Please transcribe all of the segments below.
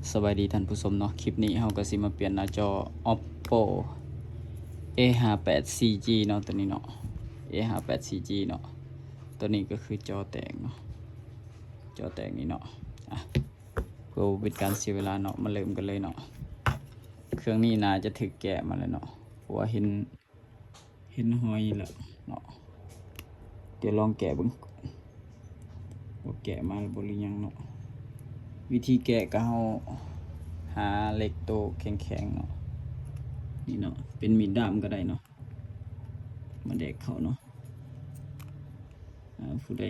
ສະບາຍດີທ່ານຜູ້ຊົມເນາະ, ຄລິບນີ້ເຮົາກໍຊິມາປ່ຽນໜ້າຈໍ Oppo A ຫ້າແປດ ສີ່ຈີ ເນາະ, ຕົວນີ້ເນາະ A ຫ້າແປດ ສີ່ຈີ ເນາະ. ຕົວນີ້ກໍຄືຈໍແຕກເນາະ, ຈໍແຕກນີ້ເນາະ. ອ່ະ ເພື່ອບໍ່ເປັນການເສຍເວລາເນາະ, ມາເລີ່ມກັນເລີຍເນາະ. ເຄື່ອງນີ້ໜ້າຈະຖືກແກະມາແລ້ວເນາະ, ເພາະວ່າເຫັນ ເຫັນຮອຍແລ້ວເນາະ. ດຽວລອງແກະເບິ່ງ ວ່າແກະມາແລ້ວບໍ່ ຫຼືຫຍັງເນາະ. ວິທີແກະກໍເຮົາຫາເຫຼັກໂຕແຂງໆເນາະ, ນີ້ເນາະ ເປັນມີດດ້າມກໍໄດ້ເນາະ, ມາແດກເຂົ້າເນາະ. ອ່າ ຜູ້ໃດ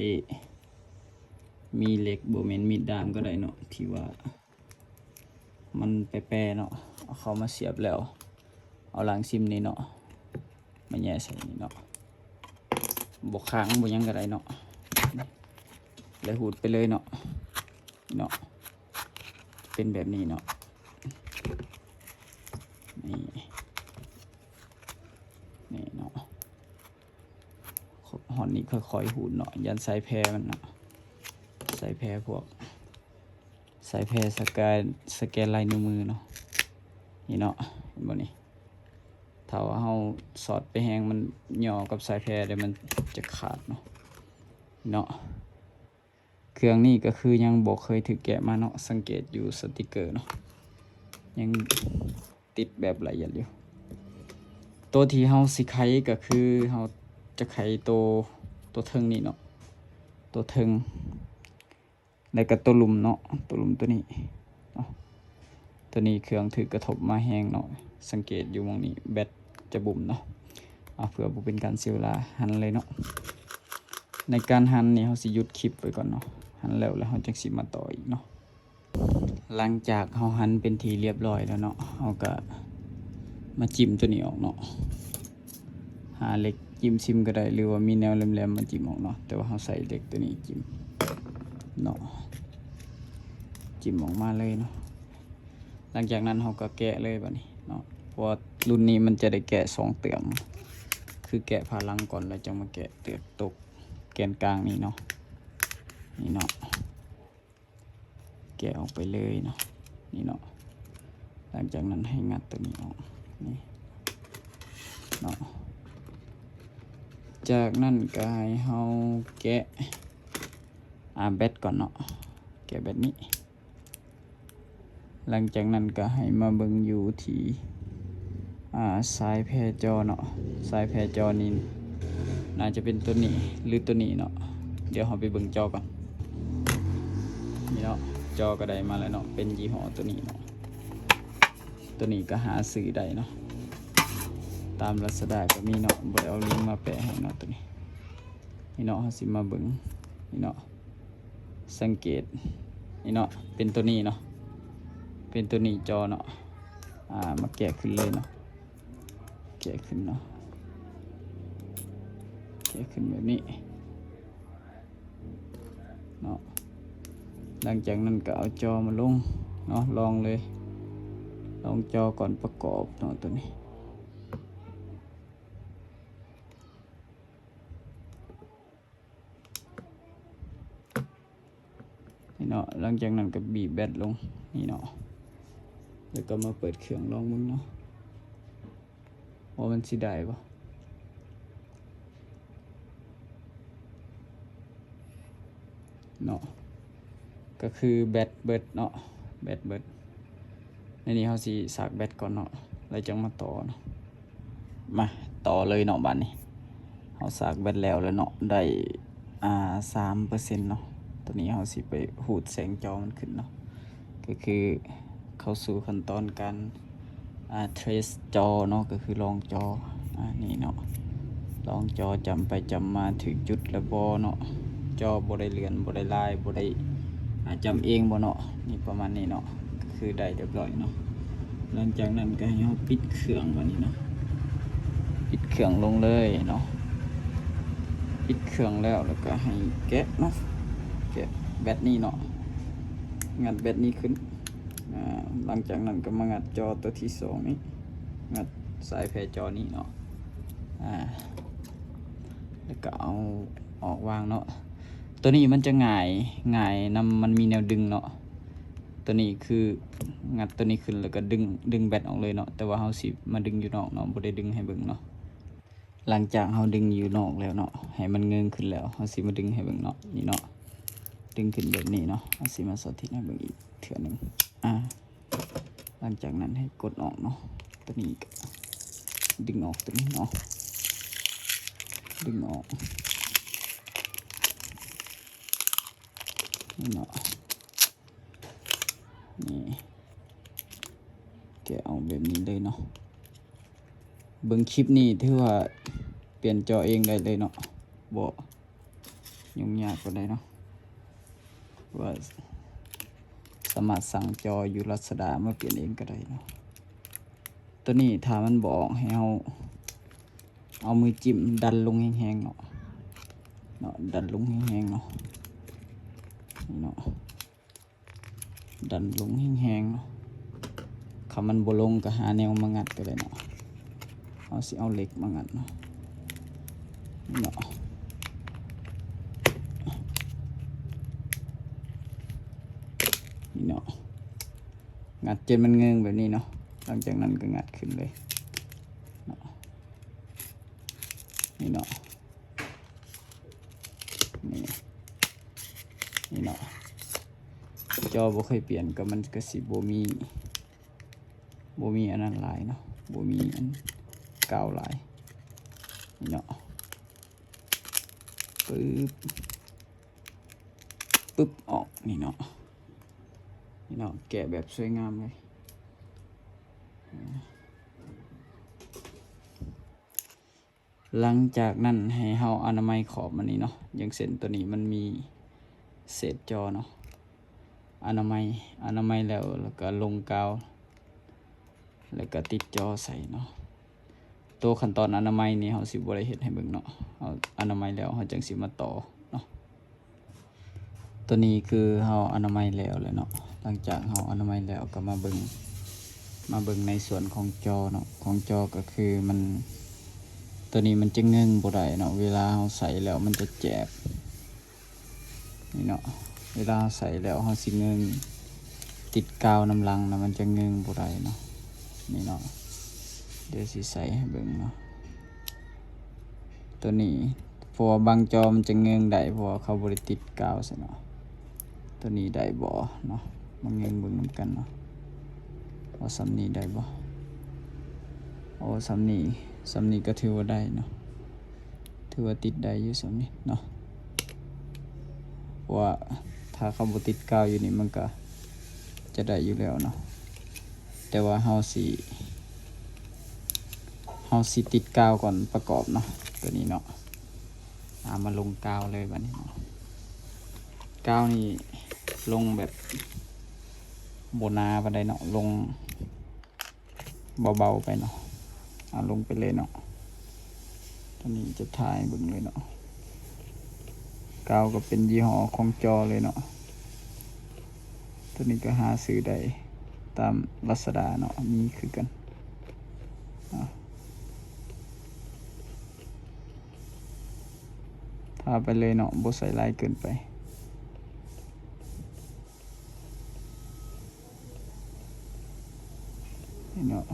ມີເຫຼັກ ບໍ່ແມ່ນມີດດ້າມກໍໄດ້ເນາະ ທີ່ວ່າ ມັນແປໆເນາະ, ເອົາເຂົ້າມາສຽບແລ້ວ ເອົາລາງຊິມນີ້ເນາະ ມາແຫຍ່ໃສ່ນີ້ເນາະ, ບໍ່ຄ້າງບໍ່ຫຍັງກໍໄດ້ເນາະ, ແລ້ວຮູດໄປເລີຍເນາະ. ເນາະ ເປັນແບບນີ້ເນາະ, ນີ້ ນີ້ເນາະ. ຮອດນີ້ຄ່ອຍໆຮູດເນາະ, ຢ້ານສາຍແພມັນເນາະ, ສາຍແພພວກ ສາຍແພສະແກນ ສະແກນລາຍນິ້ວມືເນາະ, ນີ້ເນາະ ເຫັນບໍ່ນີ້? ຖ້າວ່າເຮົາສອດໄປແຮງ ມັນຫຍໍ້ກັບສາຍແພ ແລ້ວມັນຈະຂາດເນາະ, ເນາະ. ເຄື່ອງນີ້ກໍຄືຍັງບໍ່ເຄີຍຖືກແກະມາເນາະ, ສັງເກດຢູ່ສະຕິກເກີເນາະ ຍັງຕິດແບບລະອຽດຢູ່. ໂຕທີ່ເຮົາຊິໄຂກໍຄືເຮົາຈະໄຂໂຕ ໂຕເທິງນີ້ເນາະ, ໂຕເທິງ ແລ້ວກໍໂຕລຸ່ມເນາະ, ໂຕລຸ່ມໂຕນີ້ເນາະ. ໂຕນີ້ເຄື່ອງຖືກກະທົບມາແຮງເນາະ, ສັງເກດຢູ່ໝ່ອງນີ້ ແບັດຈະບຸ້ມເນາະ. ເອົາ ເພື່ອບໍ່ເປັນການເສຍເວລາ ຫັນເລີຍເນາະ. ໃນການຫັນນີ້ ເຮົາຊິຢຸດຄລິບໄວ້ກ່ອນເນາະ, ຫັນແລ້ວ ແລ້ວເຮົາຈັ່ງຊິມາຕໍ່ອີກເນາະ. ຫຼັງຈາກເຮົາຫັນເປັນທີ່ລຽບຮ້ອຍແລ້ວເນາະ, ເຮົາກໍມາຈິ້ມໂຕນີ້ອອກເນາະ, ຫາເຫຼັກຈິ້ມຊິມກໍໄດ້ ຫຼືວ່າມີແນວແຫຼມໆມາຈິ້ມອອກເນາະ, ແຕ່ວ່າເຮົາໃຊ້ເຫຼັກໂຕນີ້ຈິ້ມເນາະ, ຈິ້ມອອກມາເລີຍເນາະ. ຫຼັງຈາກນັ້ນເຮົາກໍແກະເລີຍບາດນີ້ເນາະ, ເພາະວ່າລຸ້ນນີ້ມັນຈະໄດ້ແກະສອງເປືອກ, ຄືແກະຝາຫຼັງກ່ອນ ແລ້ວຈັ່ງມາແກະເປືອກຕົກແກນກາງນີ້ເນາະ, ນີ້ເນາະ. ແກະອອກໄປເລີຍເນາະ, ນີ້ເນາະ. ຫຼັງຈາກນັ້ນໃຫ້ງັດຕົວນີ້ອອກ ນີ້ເນາະ. ຈາກນັ້ນກໍໃຫ້ເຮົາແກະ ອ່າ ແບັດກ່ອນເນາະ, ແກະແບັດນີ້. ຫຼັງຈາກນັ້ນກໍໃຫ້ມາເບິ່ງຢູ່ທີ່ ອ່າ ສາຍແພຈໍເນາະ, ສາຍແພຈໍນີ້ໜ້າຈະເປັນຕົວນີ້ ຫຼື ຕົວນີ້ເນາະ. ດຽວເຮົາໄປເບິ່ງຈໍກ່ອນ. ນີ້ເນາະ, ຈໍກໍໄດ້ມາແລ້ວເນາະ, ເປັນຍີ່ຫໍ້ຕົວນີ້ເນາະ. ຕົວນີ້ກໍຫາຊື້ໄດ້ເນາະ, ຕາມລາຊາດ້າກໍມີເນາະ, ບໍ່ໄດ້ເອົາລິ້ງມາແປະໃຫ້ເນາະ ຕົວນີ້. ນີ້ເນາະ, ເຮົາຊິມາເບິ່ງ ນີ້ເນາະ, ສັງເກດ ນີ້ເນາະ, ເປັນຕົວນີ້ເນາະ, ເປັນຕົວນີ້ຈໍເນາະ. ອ່າ ມາແກະຂຶ້ນເລີຍເນາະ, ແກະຂຶ້ນເນາະ, ແກະຂຶ້ນແບບນີ້ເນາະ. ຫຼັງຈາກນັ້ນກໍເອົາຈໍມາລົງເນາະ, ລອງເລີຍ, ລອງຈໍກ່ອນປະກອບເນາະ ຕົວນີ້. ນີ້ເນາະ, ຫຼັງຈາກນັ້ນກໍບີບແບັດລົງ ນີ້ເນາະ, ແລ້ວກໍມາເປີດເຄື່ອງລອງເບິ່ງເນາະ ວ່າມັນຊິໄດ້ບໍ່ເນາະ. ກໍຄືແບັດເບິດເນາະ, ແບັດເບິດ. ໃນນີ້ເຮົາຊິສາກແບັດກ່ອນເນາະ ແລ້ວຈັ່ງມາຕໍ່ເນາະ. ມາຕໍ່ເລີຍເນາະ, ບາດນີ້ເຮົາສາກແບັດແລ້ວແລ້ວເນາະ, ໄດ້ ອ່າ ສາມເປີເຊັນເນາະ. ຕອນນີ້ເຮົາຊິໄປຮູດແສງຈໍມັນຂຶ້ນເນາະ, ກໍຄືເຂົ້າສູ່ຂັ້ນຕອນການ ອ່າ ເທສຈໍເນາະ, ກໍຄືລອງຈໍ ອ່າ ນີ້ເນາະ, ລອງຈໍຈ້ຳໄປຈ້ຳມາຖືກຈຸດແລ້ວບໍ່ເນາະ, ຈໍບໍ່ໄດ້ເລື່ອນ ບໍ່ໄດ້ລາຍ ບໍ່ໄດ້ ອ່າ ຈ້ຳເອງບໍ່ເນາະ, ນີ້ປະມານນີ້ເນາະ, ກໍຄືໄດ້ຮຽບຮ້ອຍເນາະ. ຫຼັງຈາກນັ້ນກໍໃຫ້ເຮົາປິດເຄື່ອງບາດນີ້ເນາະ, ປິດເຄື່ອງລົງເລີຍເນາະ, ປິດເຄື່ອງແລ້ວ ແລ້ວກໍໃຫ້ແກະເນາະ, ແກະແບັດນີ້ເນາະ, ງັດແບັດນີ້ຂຶ້ນ. ອ່າ ຫຼັງຈາກນັ້ນກໍມາງັດຈໍຕົວທີສອງນີ້, ງັດສາຍແພຈໍນີ້ເນາະ, ອ່າ ແລ້ວກໍເອົາອອກວາງເນາະ. ຕົວນີ້ມັນຈະຫງາຍ ຫງາຍນຳ, ມັນມີແນວດຶງເນາະ, ຕົວນີ້ຄືງັດຕົວນີ້ຂຶ້ນ ແລ້ວກໍດຶງ ດຶງແບັດອອກເລີຍເນາະ, ແຕ່ວ່າເຮົາຊິມາດຶງຢູ່ນອກເນາະ, ບໍ່ໄດ້ດຶງໃຫ້ເບິ່ງເນາະ. ຫຼັງຈາກເຮົາດຶງຢູ່ນອກແລ້ວເນາະ, ໃຫ້ມັນເງິງຂຶ້ນແລ້ວ ເຮົາຊິມາດຶງໃຫ້ເບິ່ງເນາະ. ນີ້ເນາະ, ດຶງຂຶ້ນແບບນີ້ເນາະ, ເຮົາຊິມາສາທິດໃຫ້ເບິ່ງອີກເທື່ອໜຶ່ງ. ອາ ຫຼັງຈາກນັ້ນໃຫ້ກົດອອກເນາະ, ຕົວນີ້ກໍດຶງອອກ ຕົວນີ້ເນາະ, ດຶງອອກ ນີ້ເນາະ. ນີ້ ແກະອອກແບບນີ້ເລີຍເນາະ. ເບິ່ງຄລິບນີ້ຖືວ່າປ່ຽນຈໍເອງໄດ້ເລີຍເນາະ, ບໍ່ຫຍຸ້ງຍາກປານໃດເນາະ, ວ່າສາມາດສັ່ງຈໍຢູ່ລາຊາດ້າມາປ່ຽນເອງກໍໄດ້ເນາະ. ຕົວນີ້ຖ້າມັນບໍ່ອອກ ໃຫ້ເຮົາເອົາມືຈິ້ມດັນລົງແຮງໆເນາະ, ເນາະ ດັນລົງແຮງໆເນາະ, ເນາະ. ດັນລົງແຮງໆເນາະ. ຄັນມັນບໍ່ລົງກໍຫາແນວມາງັດກໍໄດ້ເນາະ. ເຮົາຊິເອົາເຫຼັກມາງັດເນາະ, ເນາະ ນີ້ເນາະ. ງັດຈົນມັນເງິງແບບນີ້ເນາະ, ຫຼັງຈາກນັ້ນກໍງັດຂຶ້ນເລີຍເນາະ, ນີ້ເນາະ. ນີ້ ນີ້ເນາະ, ຈໍບໍ່ເຄີຍປ່ຽນ ກໍມັນກໍຊິບໍ່ມີ ບໍ່ມີອັນນັ້ນຫຼາຍເນາະ, ບໍ່ມີອັນກາວຫຼາຍ. ນີ້ເນາະ, ປຶບ ປຶບ ອອກ. ນີ້ເນາະ, ນີ້ເນາະ, ແກະແບບສວຍງາມເລີຍ. ຫຼັງຈາກນັ້ນໃຫ້ເຮົາອະນາໄມຂອບມັນນີ້ເນາະ, ຢ່າງເຊັ່ນຕົວນີ້ມັນມີເສດຈໍເນາະ, ອະນາໄມ ອະນາໄມແລ້ວ ແລ້ວກໍລົງກາວ ແລ້ວກໍຕິດຈໍໃສ່ເນາະ. ໂຕຂັ້ນຕອນອະນາໄມນີ້ເຮົາຊິບໍ່ໄດ້ເຮັດໃຫ້ເບິ່ງເນາະ, ເຮົາອະນາໄມແລ້ວເຮົາຈັ່ງຊິມາຕໍ່ເນາະ. ຕົວນີ້ຄືເຮົາອະນາໄມແລ້ວແຫຼະເນາະ. ຫຼັງຈາກເຮົາອະນາໄມແລ້ວກໍມາເບິ່ງ ມາເບິ່ງໃນສ່ວນຂອງຈໍເນາະ, ຂອງຈໍກໍຄືມັນ ຕົວນີ້ມັນຈະເງິງບໍ່ໄດ້ເນາະ, ເວລາເຮົາໃສ່ແລ້ວມັນຈະແຈບ. ນີ້ເນາະ, ເວລາເຮົາໃສ່ແລ້ວເຮົາຊິເງິງຕິດກາວນຳຫຼັງນະ, ມັນຈະເງິງບໍ່ໄດ້ເນາະ. ນີ້ເນາະ, ດຽວຊິໃສ່ໃຫ້ເບິ່ງເນາະ. ຕົວນີ້ ເພາະວ່າບາງຈໍມັນຈະເງິງໄດ້ ເພາະວ່າເຂົາບໍ່ໄດ້ຕິດກາວໃສ່ເນາະ. ຕົວນີ້ໄດ້ບໍ່ເນາະ, ມາເງິງເບິ່ງນຳກັນເນາະ ວ່າສ່ຳນີ້ໄດ້ບໍ່. ໂອ້ ສ່ຳນີ້ ສ່ຳນີ້ກໍຖືວ່າໄດ້ເນາະ, ຖືວ່າຕິດໄດ້ຢູ່ສ່ຳນີ້ເນາະ. ເພາະວ່າຖ້າເຂົາບໍ່ຕິດກາວຢູ່ນີ້ ມັນກໍຈະໄດ້ຢູ່ແລ້ວເນາະ, ແຕ່ວ່າເຮົາຊິ ເຮົາຊິຕິດກາວກ່ອນປະກອບເນາະ ຕົວນີ້ເນາະ. ອາ ມາລົງກາວເລີຍບາດນີ້ເນາະ. ກາວນີ້ລົງແບບບໍ່ໜາປານໃດເນາະ, ລົງເບົາໆໄປເນາະ. ເອົາລົງໄປເລີຍເນາະ. ຕົວນີ້ຈະຖ່າຍໃຫ້ເບິ່ງເລີຍເນາະ. ກາວກໍເປັນຍີ່ຫໍ້ຂອງຈໍເລີຍເນາະ. ຕົວນີ້ກໍຫາຊື້ໄດ້ຕາມລາຊາດ້າເນາະ, ມີຄືກັນເນາະ. ທາໄປເລີຍເນາະ, ບໍ່ໃສ່ຫຼາຍເກີນໄປ. ນີ້ເນາະ,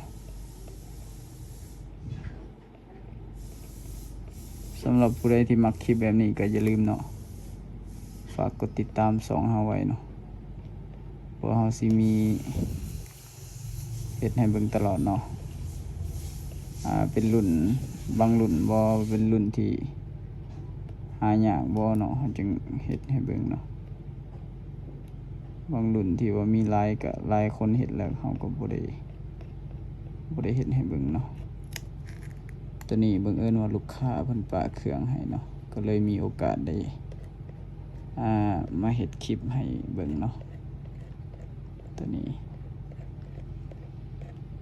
ສຳລັບຜູ້ໃດທີ່ມັກຄລິບແບບນີ້ກໍຢ່າລືມເນາະ, ຝາກກົດຕິດຕາມຊ່ອງເຮົາໄວ້ເນາະ, ເພາະເຮົາຊິມີ ເຮັດໃຫ້ເບິ່ງຕະຫຼອດເນາະ. ອາ ເປັນລຸ້ນ ບາງລຸ້ນບໍ່ ເປັນລຸ້ນທີ່ຫາຍາກບໍ່ເນາະ, ເຮົາຈຶ່ງເຮັດໃຫ້ເບິ່ງເນາະ. ບາງລຸ້ນທີ່ວ່າມີຫຼາຍ ກະຫຼາຍຄົນເຮັດແລ້ວ ເຮົາກໍບໍ່ໄດ້ ບໍ່ໄດ້ເຮັດໃຫ້ເບິ່ງເນາະ. ໂຕນີ້ບັງເອີນວ່າລູກຄ້າເພິ່ນປະເຄື່ອງໃຫ້ເນາະ, ກໍເລີຍມີໂອກາດໄດ້ ອາ ມາເຮັດຄລິບໃຫ້ເບິ່ງເນາະ. ໂຕນີ້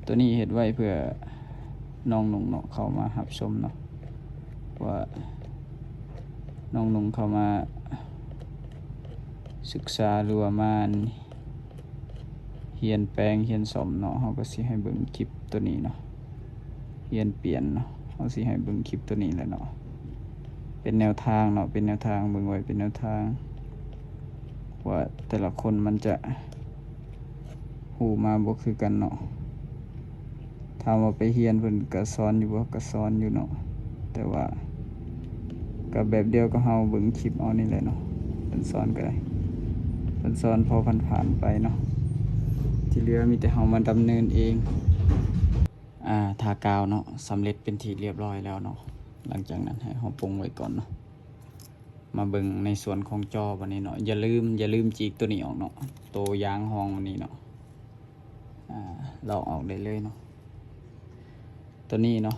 ໂຕນີ້ເຮັດໄວ້ເພື່ອນ້ອງນຸ່ງເນາະ ເຂົ້າມາຮັບຊົມເນາະ, ວ່ານ້ອງນຸ່ງເຂົ້າມາສຶກສາ ຫຼືວ່າມາ ຮຽນແປງ ຮຽນສ້ອມເນາະ, ເຮົາກໍຊິໃຫ້ເບິ່ງຄລິບໂຕນີ້ເນາະ, ຮຽນປ່ຽນເນາະ, ເຮົາຊິໃຫ້ເບິ່ງຄລິບໂຕນີ້ແຫຼະເນາະ. ເປັນແນວທາງເນາະ, ເປັນແນວທາງ, ເບິ່ງໄວ້ເປັນແນວທາງ ວ່າແຕ່ລະຄົນມັນຈະ ຮູ້ມາບໍ່ຄືກັນເນາະ. ຖາມວ່າໄປຮຽນເພິ່ນກະສອນຢູ່ບໍ່? ກະສອນຢູ່ເນາະ ແຕ່ວ່າກະແບບດຽວກັບເຮົາເບິ່ງຄລິບເອົານີ້ແຫຼະເນາະ. ເພິ່ນສອນກະໄດ້ ເພິ່ນສອນພໍຜ່ານໆໄປເນາະ ທີ່ເຫຼືອມີແຕ່ເຮົາມາດຳເນີນເອງ. ອາ ຖ້າກາວເນາະ ສຳເລັດເປັນທີ່ລຽບຮ້ອຍແລ້ວເນາະ. ຫຼັງຈາກນັ້ນໃຫ້ເຮົາປົງໄວ້ກ່ອນເນາະ. ມາເບິ່ງໃນສ່ວນຂອງຈໍບັດນີ້ເນາະ. ຢ່າລືມ ຢ່າລືມຈີກໂຕນີ້ອອກເນາະ ໂຕຢາງຮອງມັນນີ້ເນາະ. ອາ ລອກອອກໄດ້ເລີຍເນາະ ໂຕນີ້ເນາະ.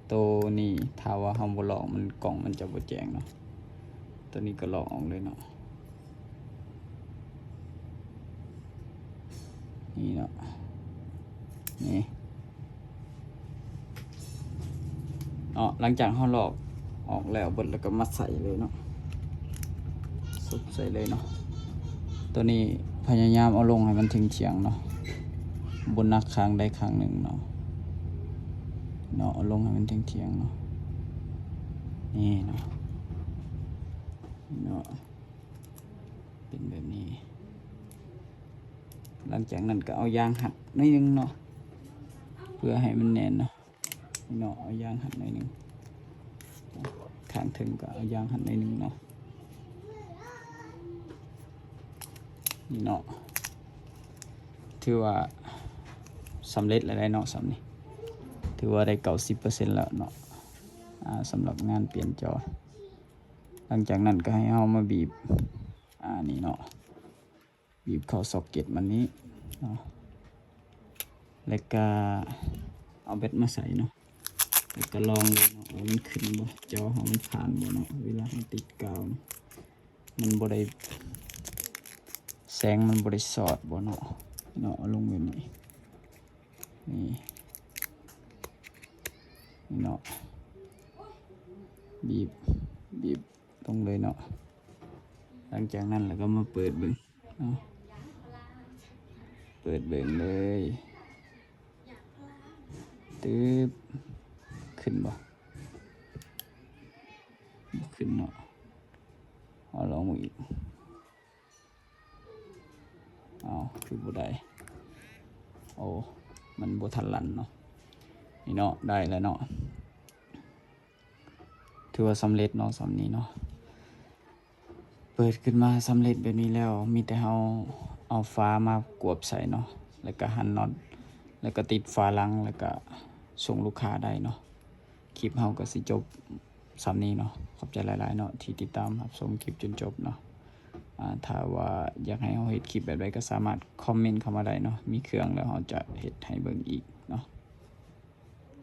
ໂຕນີ້ຖ້າວ່າເຮົາບໍ່ລອກ ມັນ ກ້ອງມັນຈະບໍ່ແຈ້ງເນາະ. ໂຕນີ້ກໍລອກອອກເລີຍເນາະ. ນີ້ເນາະ ນີ້ ເນາະ. ຫຼັງຈາກເຮົາລອກອອກແລ້ວເບິດ ແລ້ວກໍມາໃສ່ເລີຍເນາະ ສົບໃສ່ເລີຍເນາະ. ໂຕນີ້ພະຍາຍາມເອົາລົງໃຫ້ມັນທ່ຽງໆເນາະ ບໍ່ໜັກຂ້າງໃດຂ້າງໜຶ່ງເນາະ ເນາະ. ເອົາລົງໃຫ້ມັນທ່ຽງໆເນາະ ນີ້ເນາະ ເນາະ ເປັນແບບນີ້. ຫຼັງຈາກນັ້ນກໍເອົາຢາງຮັດໜ້ອຍໜຶ່ງເນາະ ເພື່ອໃຫ້ມັນແໜ້ນເນາະ ເນາະ. ເອົາຢາງຮັດໜ້ອຍໜຶ່ງ ຂ້າງເທິງກໍເອົາຢາງຮັດໜ້ອຍໜຶ່ງເນາະ ນີ້ເນາະ. ຖືວ່າສຳເລັດແລ້ວເນາະ ສ່ຳນີ້ ຖືວ່າໄດ້ເກົ້າສິບເປີເຊັນແລ້ວເນາະ ອາ ສຳລັບງານປ່ຽນຈໍ. ຫຼັງຈາກນັ້ນກໍໃຫ້ເຮົາມາບີບ ອາ ນີ້ເນາະ ບີບເຂົ້າຊັອກເກັດມັນນີ້ເນາະ ແລ້ວກະເອົາແບັດມາໃສ່ເນາະ ແລ້ວກະລອງເບິ່ງເນາະວ່າມັນຂຶ້ນບໍ່ ຈໍເຮົາມັນຜ່ານບໍ່ເນາະ. ເວລາເຮົາຕິດກາວ ມັນບໍ່ໄດ້ ແສງມັນບໍ່ໄດ້ສອດບໍ່ເນາະ ເນາະ. ເອົາລົງແບບນີ້ ນີ້ ນີ້ເນາະ ບີບ ບີບລົງເລີຍເນາະ. ຫຼັງຈາກນັ້ນແລ້ວກໍມາເປີດເບິ່ງເນາະ ເປີດເບິ່ງເລີຍ ຕຶບ ຂຶ້ນບໍ່? ບໍ່ຂຶ້ນເນາະ. ເອົາລອງເບິ່ງອີກ. ເອົາ ຄືບໍ່ໄດ້. ໂອ້ ມັນບໍ່ທັນລັນເນາະ. ນີ້ເນາະ ໄດ້ແລ້ວເນາະ. ຖືວ່າສຳເລັດເນາະ ສ່ຳນີ້ເນາະ. ເປີດຂຶ້ນມາສຳເລັດແບບນີ້ແລ້ວ ມີແຕ່ເຮົາເອົາຝາມາກວບໃສ່ເນາະ ແລ້ວກະຫັນນັອດ ແລ້ວກະຕິດຝາຫຼັງ ແລ້ວກະສົ່ງລູກຄ້າໄດ້ເນາະ. ຄລິບເຮົາກໍຊິຈົບສ່ຳນີ້ເນາະ. ຂອບໃຈຫຼາຍໆເນາະ ທີ່ຕິດຕາມຮັບຊົມຄລິບຈົນຈົບເນາະ. ອາ ຖ້າວ່າຢາກໃຫ້ເຮົາເຮັດຄລິບແບບໃດ ກໍສາມາດຄອມເມັນເຂົ້າມາໄດ້ເນາະ. ມີເຄື່ອງແລ້ວເຮົາຈະເຮັດໃຫ້ເບິ່ງອີກເນາະ.